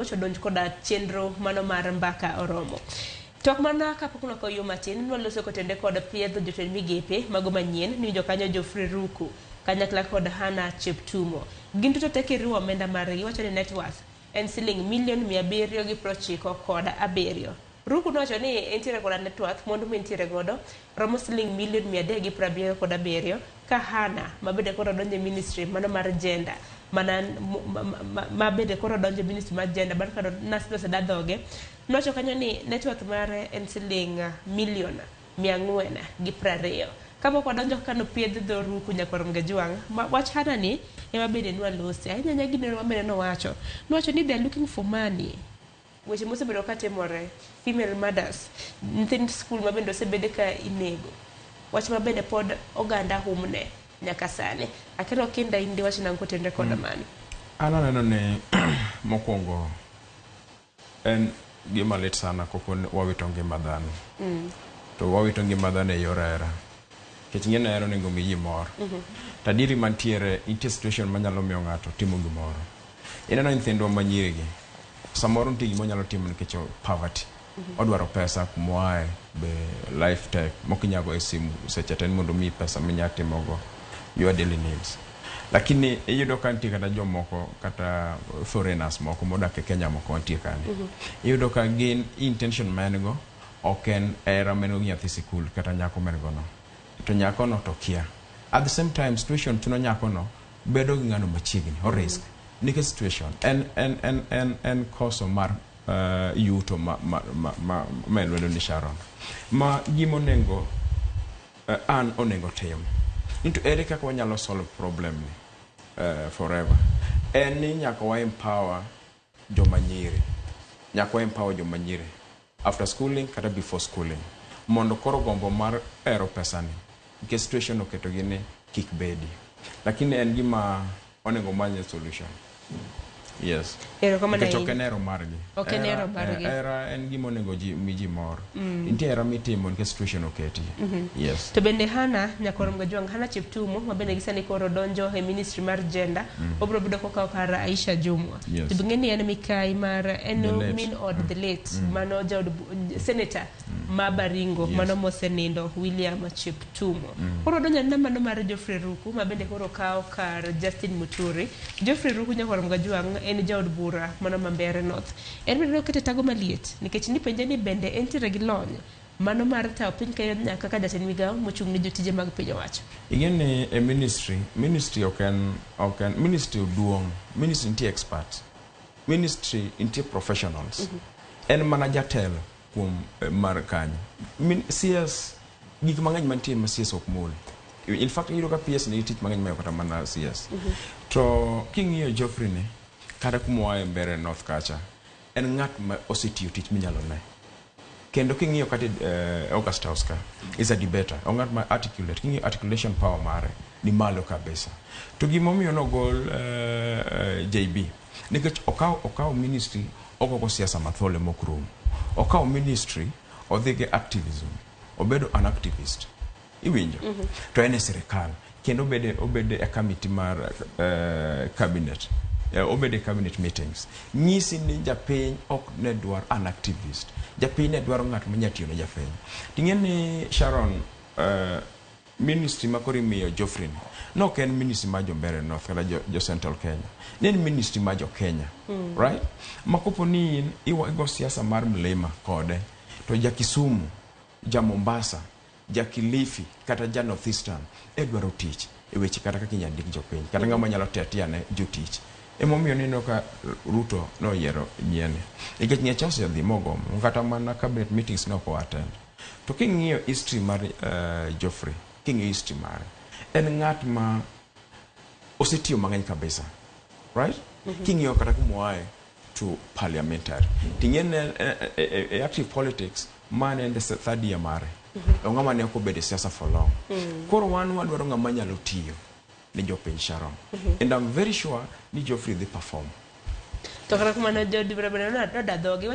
Odonj koda chenro mano mar Mbaka Oromo. Twak mana kapok nwakawo yo matin, nwaloso kotende kod piedho jotend migepe mago manyien niwinjo kanyo Geoffrey Ruku kanyakla kod Hannah Cheptumo. Gin duto te kiriwo omenda margi wacho ni net worth en siling milion 797. Ruku nowacho ni entiere koda net worth, mwandu mentiere godo romo siling milion 377, ka Hannah mabende koro donjo e ministry mano mar gender, mana ma bende koro donjo e ministry mar gender bang' ka Nasib oseda dhoge, nowacho kanyo ni net worth mare en siling milion 420. Kapok wadonjo kaka nopiedh dho Ruku nyakwar Mgejwang', wach Hannah ni ema bende nwalose ahinya ahinya. Gino ma bende nowacho ni they are looking for money. Weche mosebedo ka timore, female murders, nyithind skul ma bende osebed ka inego, wach ma bende pod oganda humne nyaka sani. Akelo kinda in diwach nang'o kotenore koda mano? An aneno ni mokwongo en gima lit sana kopo ni wawito ngima dhano. To wawito ngima dhano e yor hera. Nikech ing'e ni hera onego mi ji mor. To adieri mantiere, nitie situation manyalo miyo ng'ato timo gimoro. Ineno nyithindwa manyiri gi, samoro nitie gima onyalo timo nikech poverty. Odwaro pesa kumoae be life tek mok inyal goye simu seche te ni mondo omiyi pesa minya timogo your daily needs. Lakini iyudo ka nitie kata jomoko, kata foreigners moko modak e Kenya moko mantie kani. Iyudo ka gin intention ma en go ok en hera ma en go gi nyathi sikul kata nyako ma en go no. To nyako no to kia. At the same time, situation chuno nyako no bedo gi ng'ano machiegni, o risk. Nikech situation en koso mar yuto ma e lwedo ni Sharon. Ma gima onego an onego tim. Ni to ere kaka wanyalo solve problem ni forever? En ni nyaka wa empower joma nyiri. Nyaka wa empower joma nyiri after schooling kata before schooling. Mondo koro gombo mar hero pesa ni, nikech situation oketogi ni, kik bedi. Lakini en gima onego manye solution. Yes. Erokamano Nikech ok ahinya. en hero margi. Ok en hero margi. Hera en gima onego ji mi ji mor. Nitie hera mitimo nikech situation oketi. Yes. To bende Hannah nyakwar Mgajwang', Hannah Cheptumo ma bende gisani koro donjo e ministry mar gender, obiro bedo kokawo kar Aisha Jumwa. To bing'e ni en mikai mar en The late. min od the late mano jaod senator ma Baringo, mano mosenindo, William Cheptumo. Koro donjo anena mano mar Geoffrey Ruku ma bende koro kawo kar Justin Muturi. Geoffrey Ruku nyakwar Mgajwang' en jaod bura mano ma Mbeere North. En bende nokete tago maliet nikech nipenje ni bende entiere gi lony mano mar tayo piny Kenya kaka jatend migawo mochung' ne jotije mag piny owacho. Ing'e ni e ministry ok en ministry duong'. Ministry nitie experts. Ministry nitie professionals. En mana jatelo kuom mar kanyo. CS gik mang'eny mantie ma CS ok mul. In fact, iyudo ka PS nigi tich mang'eny mayo kata mana CS. To king'iyo Geoffrey ni, kata kuma oaye Mbeere North kacha, en ng'at ma osetiyo tich minyalo ne. Kendo king'iyo kata August House ka, is a debater. O ng'at ma articulate. King'iyo articulation power mare ni malo kabisa. To gimomiyo nogol JB, nikech okawo ministry ogogo siasa mathole mok rum. Okawo ministry odhi gi activism. Obedo an activist. Iwinjo? To en e sirikal. Kendo obede e committee mar cabinet. Obede e cabinet meetings. Nyisi ni japiny ok ne dwar an activist. Japiny ne dwaro ng'at manya tiyo ne japiny. Ting'e ni Sharon, ministry ma koro imiyo Geoffrey ni, nok en ministry mar jo Mbeere North kata jo Central Kenya. Ne en ministry mar jo Kenya. Right? Ma kopo ni in igo siasa mar mlima kode, to ja Kisumu, ja Mombasa, ja Kilifi kata ja North Eastern e dwaro tich e weche kata kaka inyalo ndik jopiny kata ng'ama nyalo tetea ne jotich. Emomiyo neno ka Ruto noyiero nyiene. Nikech ng'echa osedhi mogomo kata mana cabinet meetings ne ok o attend. To king'iyo history mar Geoffrey, king'iyo history mare, en ng'at ma osetiyo mang'eny kabisa. Right? King'iyo kata kumoaye to parliamentary. Ting'e ne e active politics mane en the third year mare. To ng'ama ne ok obedo e siasa for long. Koro wan wadwaro ng'ama nyalo tiyo ne jopiny, Sharon. And I'm very sure ni Geoffrey dhi perform. To kata kamano jaod bura bende noda dhogi.